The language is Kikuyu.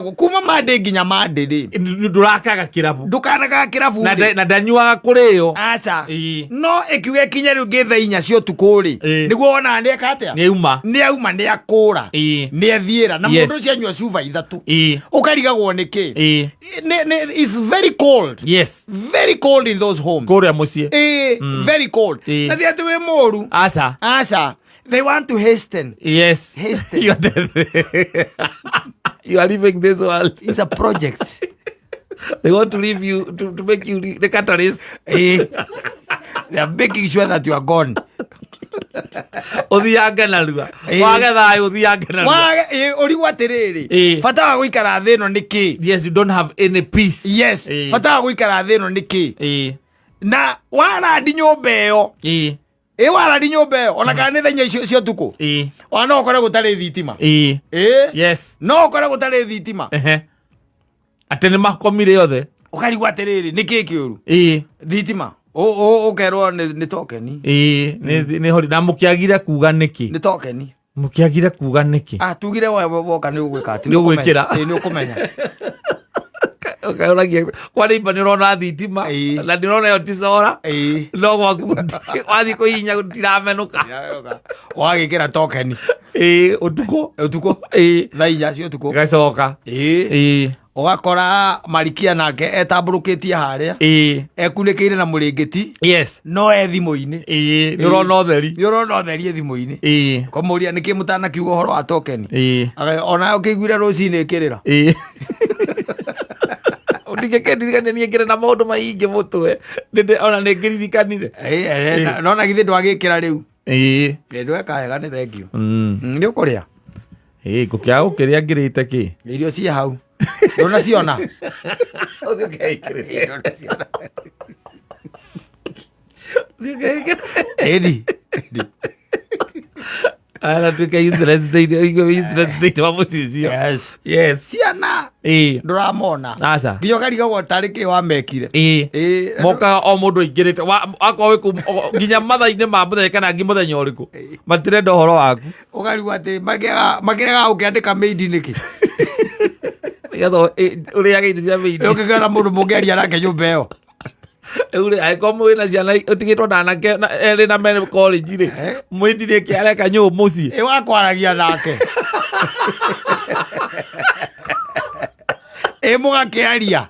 Kuma Monday nginya Monday rĩ, Ndũrakaga kĩrabu. Ndũkanagaga kĩrabu. Na rĩ. Na ndanyuaga kũrĩo. Aca. Ĩĩ. No ĩkiuga ĩkinye rĩu ngĩ thaa 4 cia ũtukũ rĩ, nĩguo wonaga nĩ eka atĩa. Nĩ auma. Nĩ auma, nĩ akũra, nĩ athiĩra na mũndũ ũcio anyua cuba ithatũ, ũkarigagwo nĩ kĩ. It's very cold, very cold in those homes. Kũrĩa mũciĩ. Ĩĩ, very cold. Na ti atĩ wĩ mũru. Aca. Aca, they want to hasten Hasten. Your death. You are leaving this world. It's a project. They want to leave you to make you the catalyst. Ĩĩ, they are making sure that you are gone. Ũthiange narua. Wage thayũ, ũthiange narua. Ĩĩ, ũrigwo atĩrĩrĩ, bata wa gũikara thĩ ĩno nĩ kĩ? Yes, you don't have any peace. Yes. Bata wa gũikara thĩ ĩno nĩ kĩ? Na warandi nyũmba ĩyo, ĩ warandi nyũmba ĩyo ona kana nĩ thaa 4 cia ũtukũ, ona no ũkore gũtarĩ thitima. Ĩ. No ũkore gũtarĩ thitima. Ehe. Atĩ nĩ makomire othe. Ũkarigwo atĩrĩrĩ, nĩ kĩ kĩũru? Thitima ũkerwo nĩ token. Ĩĩ, nĩ hori na mũkĩagire kuga nĩkĩ? Nĩ token. Mũkĩagire kuga nĩkĩ? Ah, tugire woka nĩ ũgwĩka atĩ Nĩ ũgwĩkĩra. Ĩ, nĩ ũkũmenya. Ũkaũragia kwa neighbor nĩ ũrona thitima na nĩ ũrona ĩyo ti solar, no gwaku wathiĩ kũhihinya gũtiramenũka. Wagĩkĩra token. Ĩĩ, ũtukũ. Ũtukũ. Thaa 4 cia ũtukũ. Ĩgacoka. Ĩĩ. Ũgakora marikia nake etambũrũkĩtie harĩa, ekunĩkĩire na mũrĩngĩti, no e thimũ-inĩ. Ĩĩ, nĩ ũrona ũtheri. Nĩ ũrona ũtheri e thimũ-inĩ. Kũmũria nĩkĩ mũtanakiuga ũhoro wa token. Ona ũkĩiguire rũcinĩ ĩkĩrĩra. Ĩĩ, ndingĩkĩndirikania niĩ ngĩrĩ na maũndũ maingĩ mũtwe. Ona nĩ ngĩririkanire. Ĩĩ, no na githĩ ndwagĩkĩra rĩu? Ĩĩ. Ĩ, ndweka wega, nĩ thengiũ. Nĩ ũkũrĩa? Ĩĩ, ngũkĩaga gũkĩrĩa ngĩrĩte kĩ? Irio ciĩ hau, ndũnaciona? Ũthiĩ ũkeĩkĩrĩre. Ĩ, ndũnaciona? Ũthiĩ ũkeĩkĩrĩre. Ĩni. Aratuĩka useless thĩinĩ useless thĩinĩ wa mũciĩ ũcio. Yes. Ciana ndũramona. Aca. Nginya ũkarigagwo tarĩ kĩ wamekire. Ĩĩ. Mokaga o mũndũ aingĩrĩte akorwo wĩ kũu nginya mathaa-inĩ ma mũthenya kana ngi mũthenya ũrĩkũ, matirenda ũhoro waku. Ũkarigwo atĩ makĩregaga gũkĩandĩka maid nĩkĩ? Nĩgetha ũrĩage irio cia maid. Ũngĩkĩona mũndũ mũngĩaria nake nyũmba ĩyo. Rĩu rĩ, angĩkorwo mwĩ na ciana ũtigĩtwo na anake erĩ na me college rĩ, mwĩndi nĩkĩ areka nyũ mũciĩ? Ĩ, wakwaragia nake, ĩ, mũgakĩaria.